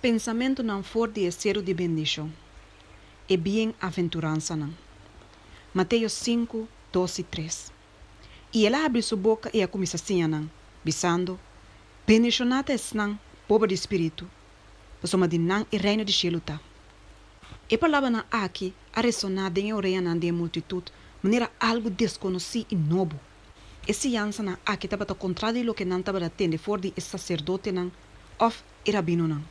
Pensamentunan for di e Seru di Bendishon, E Bienaventuransanan. Mateo sinku, dos i tres. I el a habri su boka i a kuminsá siña nan, bisando, Bendishoná ta esnan pober di spiritu, pasobra di nan e reino di shelu ta. E palabranan aki a resoná den e oreanan di e multitut manera algu deskonosí i nobo. E siñansanan aki tabata kontra di loke nan tabata tende for di e saserdotenan òf e rabinonan.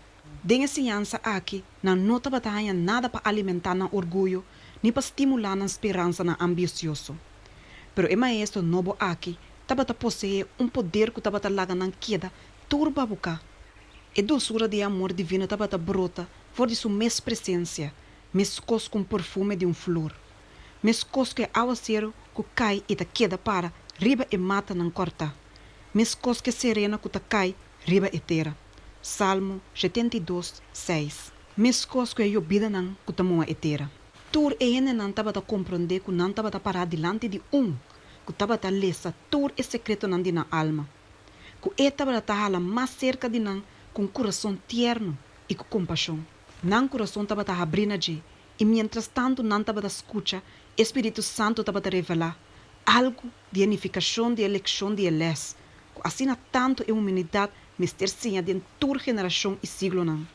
Den e siñansa aki nan no tabata haña nada pa alimentá nan orguyo ni pa stimulá nan speransanan ambisioso. Pero e maestro nobo aki tabata poseé un poder ku tabata laga nan keda tur babuká. E dulsura di e amor divino tabata brota for di su mes presensia, meskos ku un perfume di un flor, meskos ku e awaseru ku kai i ta keda para riba e matanan kòrtá, meskos ku e serena ku ta kai riba e tera. Salmo 72, seis. Meskos ku e yobidanan ku ta moha e tera. Tur e hendenan tabata komprondé ku nan tabata pará dilanti di Un ku tabata lesa tur e sekretonan di nan alma, ku E tabata ta hala mas serka di nan ku un kurason tierno i ku kompashon. Nan kurason tabata habrí na dje, i miéntras tantu nan tabata skucha, e Spiritu Santu tabata revelá algu di e nifikashon di e lekshon di e lès ku asina tantu e humanidat mester siña den tur generashon i siglonan.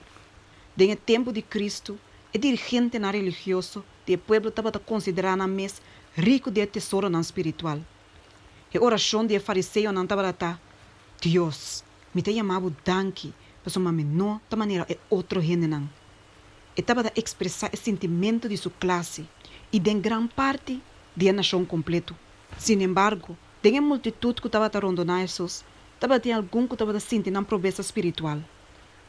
Den e tempu di Kristu, e dirigentenan religioso di e pueblo tabata konsiderá nan mes riku di e tesoronan spiritual. E orashon di e fariseonan tabata ta, Dios, mi ta yama bo danki pasobra mi no ta manera e otro hendenan. E tabata ekspresá e sintimentu di su klase i den gran parti di e nashon kompletu. Sinembargo, den e multitut ku tabata rondoná Hesus, tabatin algun ku tabata sinti nan probesa spiritual.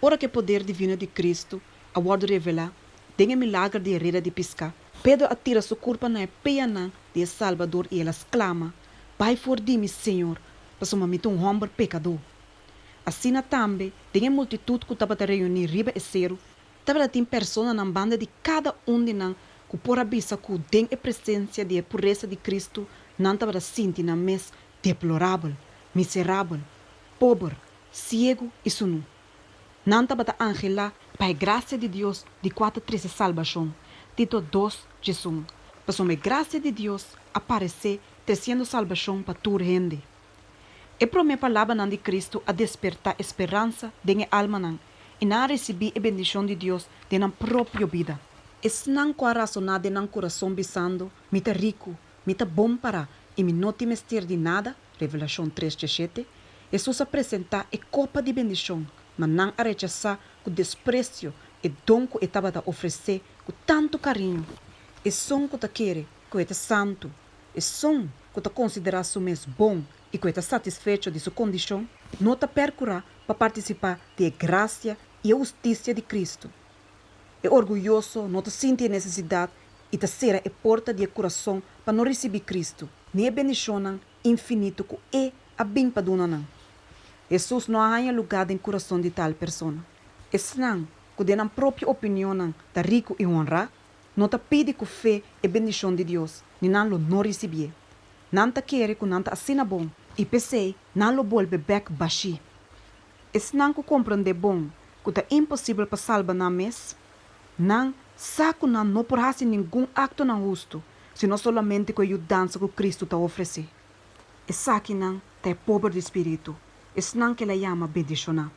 Ora ku e poder divino di Kristu a wòrdu revelá den e milager di e reda di piská, Pedro a tira su kurpa na e pianan di e Salbador i el a sklama, Bai for di mi, Señor, pasobra mi ta un hòmber pekadó. Asina tambe, den e multitut ku tabata reuní riba e seru, tabata tin personanan banda di kada un di nan ku por a bisa ku den e presensia di e puresa di Kristu nan tabata sinti nan mes deplorabel, miserabel, pober, siegu i sunú. Nan tabata anhelá pa e grasia di Dios di kua ta trese salbashon, Tito dos, 11, pasobra e grasia di Dios a paresé tresiendo salbashon pa tur hende. E promé palabranan di Kristu a despertá e speransa den e almanan i nan a risibí e bendishon di Dios den nan propio bida. Esnan ku a rasoná den nan kurason bisando, Mi ta riku, mi ta bon pará i mi no tin mester di nada, Revelashon tres djeshete, Hesus a presentá e kopa di bendishon, ma nan a rechasá ku despresio e don ku e tabata ofresé ku tantu kariño. Esun ku ta kere ku e ta santu, esun ku ta konsiderá su mes bon i ku e ta satisfecho di su kondishon, no ta pèrkurá pa partisipá di e grasia i e hustisia di Kristu. E orguyoso no ta sinti e nesesidat i ta sera e porta di e kurason pa no risibí Kristu ni e bendishonnan infinito ku E a bin pa duna nan. Hesus no a haña lugá den kurason di tal persona. Esnan ku den nan propio opinionnan ta riku i honrá, no ta pidi ku fe e bendishon di Dios, ni nan lo no risibié. Nan ta kere ku nan ta asina bon, i p'esei nan lo bolbe bèk bashí. Esnan ku komprondé bon ku ta imposibel pa salba nan mes, nan sa ku nan no por hasi ningun aktonan hustu, sino solamente ku e yudansa ku Kristu ta ofresé. Esakinan ta e pober di spiritu, esnan ku el a yama bendishoná.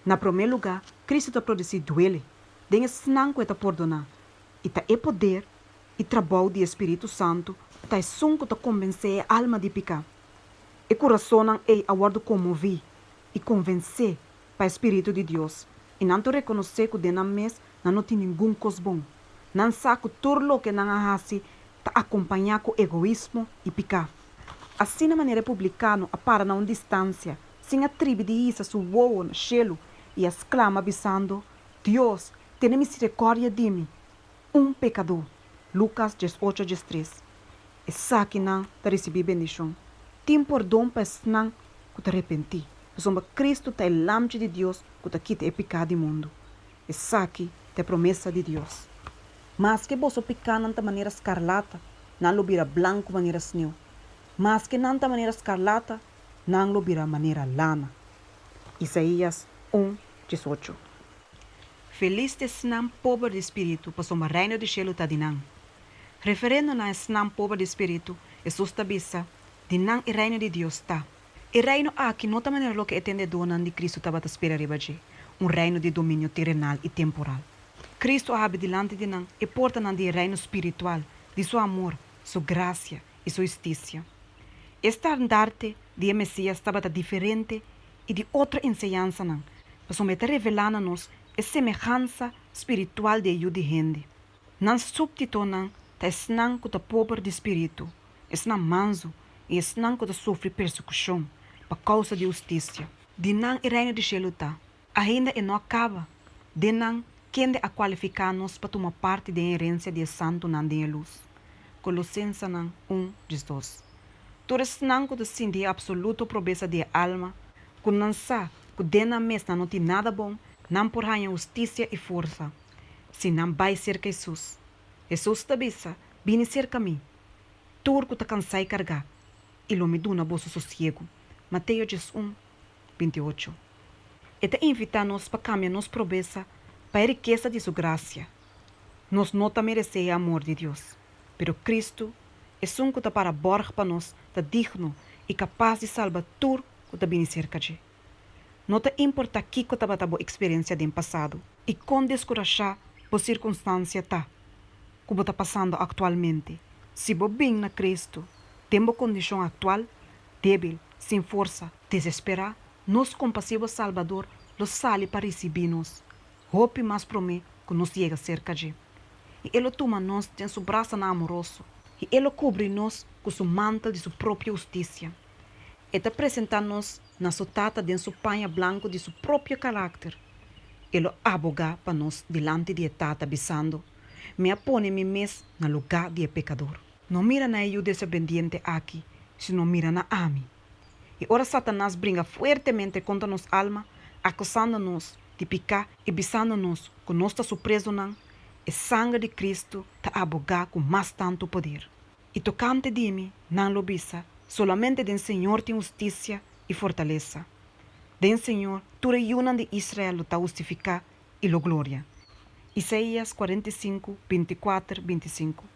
Na promé lugá, Kristu ta produsí duele den esnan ku e ta pordoná, i ta e poder i trabou di e Spiritu Santu ta esun ku ta kombensé e alma di piká. E kurasonnan ei a wòrdu konmoví i konvensé pa e Spiritu di Dios, i nan ta rekonosé ku den nan mes nan no tin ningun kos bon. Nan sa ku tur loke nan a hasi ta akompañá ku egoismo i piká. Asina manera e publikano a para na un distansia, sin a tribi di hisa su wowo na shelu i a sklama bisando, Dios, tene miserikordia di mi, un pekadó. Lukas 18, 13. Esakinan ta risibí bendishon. Tin pordon pa esnan ku ta repentí, pasobra Kristu ta e Lamchi di Dios ku ta kita e piká di mundu. Esaki ta e promesa di Dios. Maske boso pikánan ta manera skarlata, nan lo bira blanku manera sneu. Maske nan ta manera skarlata, nan lo bira manera lana. Isaías un, 18. Felis ta esnan pober di spiritu, pasobra Reino di shelu ta di nan. Referendo na esnan pober di spiritu, Hesus ta bisa, Di nan e Reino di Dios ta. E Reino aki no ta manera loke e tendedónan di Kristu tabata spera riba dje, un reino di dominio terenal i temporal. Kristu a habri dilanti di nan e portanan di e reino spiritual di Su amor, Su grasia i Su hustisia. E standarte di e Mesias tabata diferente i di otro enseñansanan, pasobra e ta revelá na nos e semehansa spiritual di e Yu di hende. Nan súpditonan ta esnan ku ta pober di spiritu, esnan mansu i esnan ku ta sufri persekushon pa kousa di hustisia. Di nan e Reino di shelu ta. Ainda e no a kaba. Den nan, kende a kualifiká nos pa tuma parti den e herensia di e santunan den e lus? Kolosensanan un, 12. Tur esnan ku ta sinti e apsoluto probesa di e alma, ku nan sa ku den nan mes nan no tin nada bon, nan por haña hustisia i forsa si nan bai serka Hesus. Hesus ta bisa, Bini serka mi, tur ku ta kansá i kargá, i lo mi duna boso sosiegu. Mateo 11, 28. E ta invitá nos pa kambia nos probesa pa e rikesa di su grasia. Nos no ta meresé e amor di Dios, pero Kristu, esun ku ta para bòrg pa nos, ta digno i kapas di salba tur ku ta bini serka dje. No ta importá kiko tabata bo eksperensia den pasado i kon deskurashá bo sirkunstansia ta ku bo ta pasando aktualmente, si bo bin na Kristu den bo kondishon aktual, débil, sin forsa, desesperá, nos kompasivo Salbador lo sali pa risibí nos, hopi mas promé ku nos yega serka dje. I E lo tuma nos den Su brasanan amoroso, i E lo kubri nos ku Su mantel di Su propio hustisia. E ta presentá nos na Su Tata den Su paña blanku di Su propio karakter. E lo abogá pa nos dilanti di e Tata, bisando, Mi a pone mi mes na lugá di e pekador. No mira na e yu desobediente aki, sino mira na ami. I ora Satanas bringa fuertemente kontra nos alma, akusando nos di piká i bisando nos ku nos ta su prezunan, e sanger di Kristu ta abogá ku mas tantu poder. I tokante di mi, nan lo bisa, Solamente den Señor tin hustisia i fortalesa. Den Señor tur e yunan di Israel lo ta hustifiká i lo gloria. Isaías 45, 24, 25.